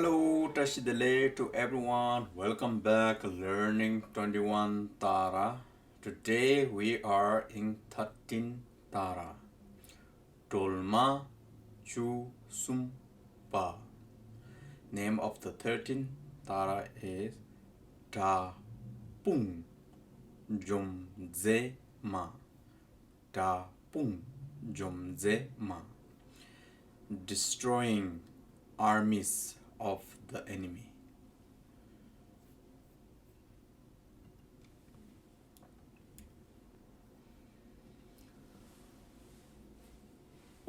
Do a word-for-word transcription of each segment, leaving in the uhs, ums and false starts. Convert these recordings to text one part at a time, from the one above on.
Hello, བཀྲ་ཤིས་བདེ་ལེགས to everyone. Welcome back, learning twenty-one tara. Today we are in thirteen tara. སྒྲོལ་མ་བཅུ་གསུམ་པ། Name of the thirteenth tara is བྲག་དཔུང་འཇོམས་མཛད་མ། བྲག་དཔུང་འཇོམས་མཛད་མ། Destroying armies of the enemy.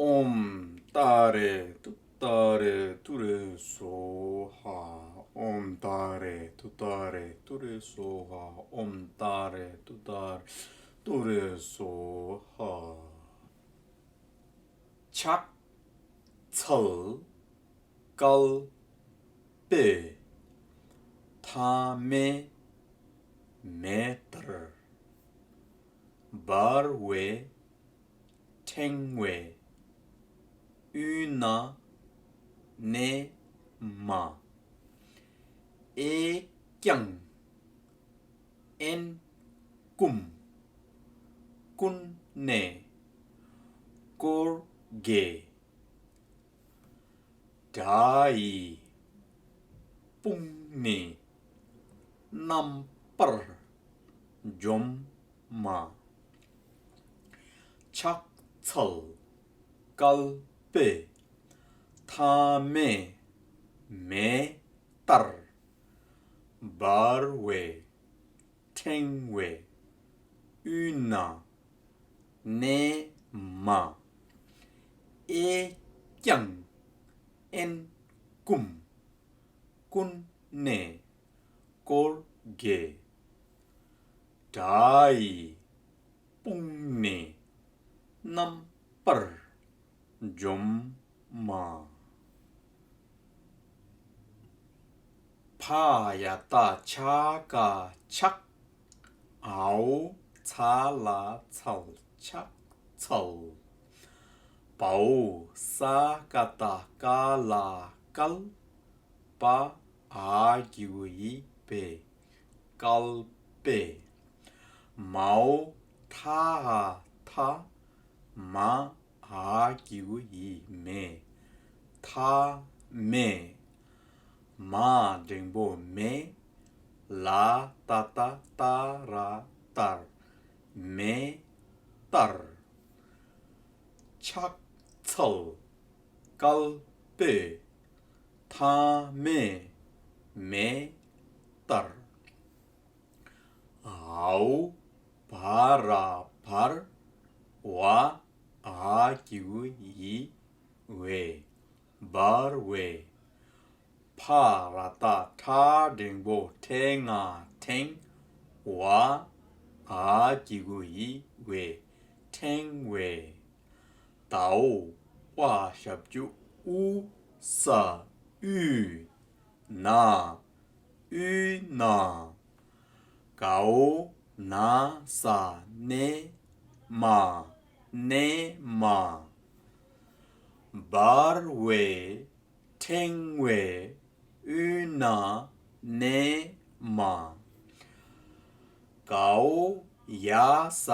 ཨོཾ་ཏཱ་རེ་ཏུཏྟཱ་རེ་ཏུ་རེ་སྭཱ་ཧཱ། ཨོཾ་ཏཱ་རེ་ཏུཏྟཱ་རེ་ཏུ་རེ་སྭཱ་ཧཱ། ཨོཾ་ཏཱ་རེ་ཏུཏྟཱ་རེ་ཏུ་རེ་སྭཱ་ཧཱ། ཕྱག་འཚལ་བསྐལ་པའི་མཐའ་མེད་མེ་ལྟར། འབར་བའི་ཕྲེང་བའི་དབུས་ན་གནས་མ། གཡས་བརྐྱང་གཡོན་བསྐུམ་ཀུན་ནས་བསྐོར་དགའི། དགྲ་ཡི་དཔུང་ནི་རྣམ་པར་འཇོམས་མ། ཕྱག་འཚལ་བསྐལ་པའི་མཐའ་མེད་མེ་ལྟར། འབར་བའི་ཕྲེང་བའི་དབུས་ན་གནས་མ། གཡས་བརྐྱང་གཡོན་བསྐུམ་ཀུན་ནས་བསྐོར་དགའི། དགྲ་ཡི་དཔུང་ནི་རྣམ་པར་འཇོམས་མ། ཕ་ཡ་བཏགས་ཕྱ་ག་ཕྱག་འའོ་ཚ་ལ་འཚལ་ཕྱག་འཚལ། བའོ་ས་ཀ་བཏགས་སྐ་ལ་བསྐལ། པ་འ་གི་གུ་ཡི་བའི་བསྐལ་པའི། མའོ་ཐ་འ་མཐའ། མ་འ་གི་གུ་ཡི་མེ། མཐའ་མེད། མ་འགྲེང་བུ་མེ། ལ་ཏ་བཏགས་ཏ་ར་ལྟར། མེ་ལྟར། ཕྱག་འཚལ་བསྐལ་པའི་མཐའ་མེད་མེ་ལྟར། འའོ་བ་ར་འབར། བ་འ་གི་གུ་ཡི་བའི། འབར་བའི། ཕ་ར་བཏགས་ཕྲ་འགྲེང་བུ་ཕྲེ་ང་ཕྲེང་། བ་འ་གི་གུ་ཡི་བའི་ཕྲེང་བའི། དའོ་པ་ཞབས་ཀྱུ་དབུ་ས་དབུས་ན། དབུས་ན། གའོ་ན་ས་གནས་མ། གནས་མ། འབར་བའི་ཕྲེང་བའི་དབུས་ན་གནས་མ། གའོ་ཡ་ས་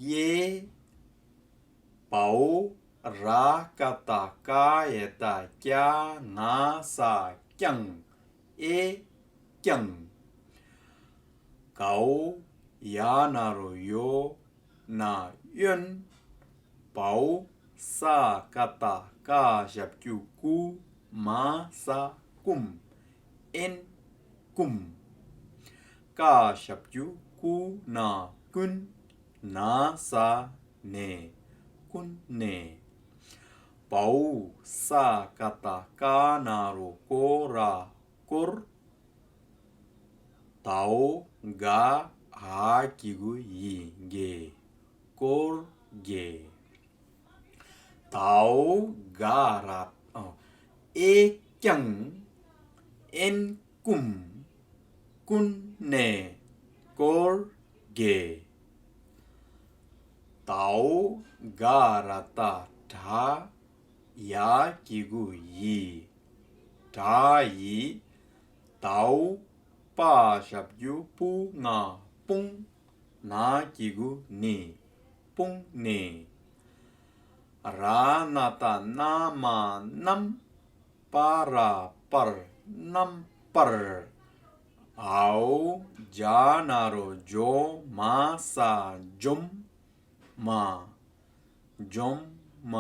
གཡས། བའོ་ར་ཀ་བཏགས་སྐ་ཡ་བཏགས་སྐྱ་ང་ས་བརྐྱང་། གཡས་བརྐྱང་། གའོ་ཡ་ན་རོ་ཡོ་ན་གཡོན། བའོ་ས་ཀ་བཏགས་སྐ་ཞབས་ཀྱུ་སྐུ་མ་ས་བསྐུམ། གཡོན་བསྐུམ། ཀ་ཞབས་ཀྱུ་ཀུ་ན་ཀུན། ན་ས་ནས། ཀུན་ནས། བའོ་ས་ཀ་བཏགས་སྐ་ན་རོ་སྐོ་ར་བསྐོར། དའོ་ག་འ་གི་གུ་ཡི་དགའི། བསྐོར་དགའི། དའོ་ག་ར་ཨ་གཡས་བརྐྱང་གཡོན་བསྐུམ་ཀུན་ནས་བསྐོར་དགའི། དའོ་ག་ར་བཏགས་དྲ་ཡ་གི་གུ་ཡི། དྲ་ཡི། དའོ་པ་ཞབས་ཀྱུ་པུ་ང་དཔུང་། ན་གི་གུ་ནི། དཔུང་ནི། ར་ན་ད་ན་མ་རྣམ། པ་ར་པར་རྣམ་པར། འའོ་ཇ་ན་རོ་ཇོ་མ་ས་ཇོམ་མ། ཇོམ་མ།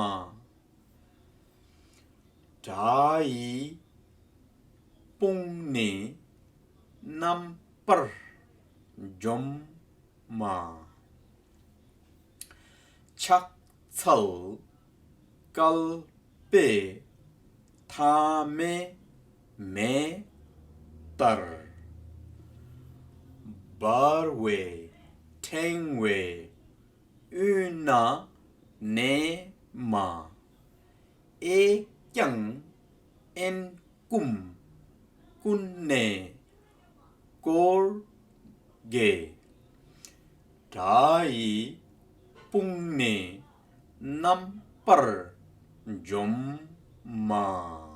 དྲ་ཡི། དཔུང་ནི་རྣམ་པར་ཇོམ་མ། ཕྱག་འཚལ་བསྐལ་པའི་མཐའ་མེད་མེ་ལྟར། འབར་བའི་ཕྲེང་བའི་དབུས་ན་གནས་མ། གཡས་བརྐྱང་གཡོན་བསྐུམ་ཀུན་ནས་བསྐོར་དགའི། དྲ་ཡི་དཔུང་ནི་རྣམ་པར་འཇོམས་མ།